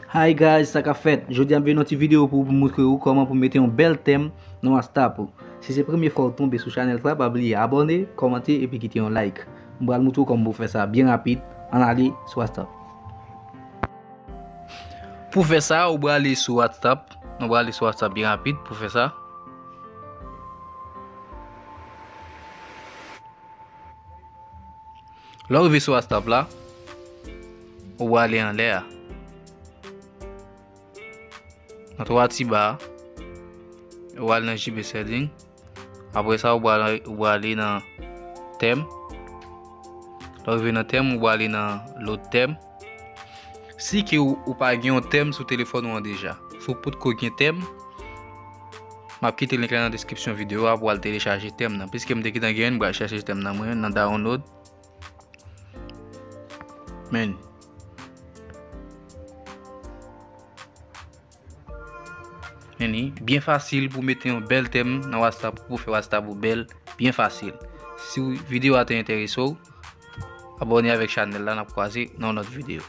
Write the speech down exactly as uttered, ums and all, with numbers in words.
Hi guys, sa k ap fèt? Jodi a m vin yon ti videyo pou moutre ou kòman pou mete yon bèl tèm nan WhatsApp ou. Si se premye fwa ou tonbe sou chanèl sa, pa bliye abòne, kòmante epi kite yon like. M pral moutre ou kòman pou fè sa byen rapid. Ann ale sou WhatsApp. Pou fè sa, ou prale sou WhatsApp. Nou prale sou WhatsApp byen rapid pou fè sa. Lè w rive sou WhatsApp la, ou prale anlè a. Nan twa ti ba a, ou prale nan J B Setting. Apre sa, ou prale, ou prale nan tèm. Lè w rive nan tèm, ou prale nan lòt tèm. Si ke ou, ou pa gen yon tèm sou telefòn ou an deja, si w potko gen tèm, m ap kite link la nan deskripsyon videyo a pou w al telechaje tèm nan. Piske m te gentan gen youn, m pral chèche tèm nan mwen nan download. Men. Men li byen fasil pou mete yon bèl tèm nan WhatsApp pou fè WhatsApp ou bèl, byen fasil. Si videyo a te enterese w, abòne avèk chanèl la, n ap kwaze nan yon lòt videyo.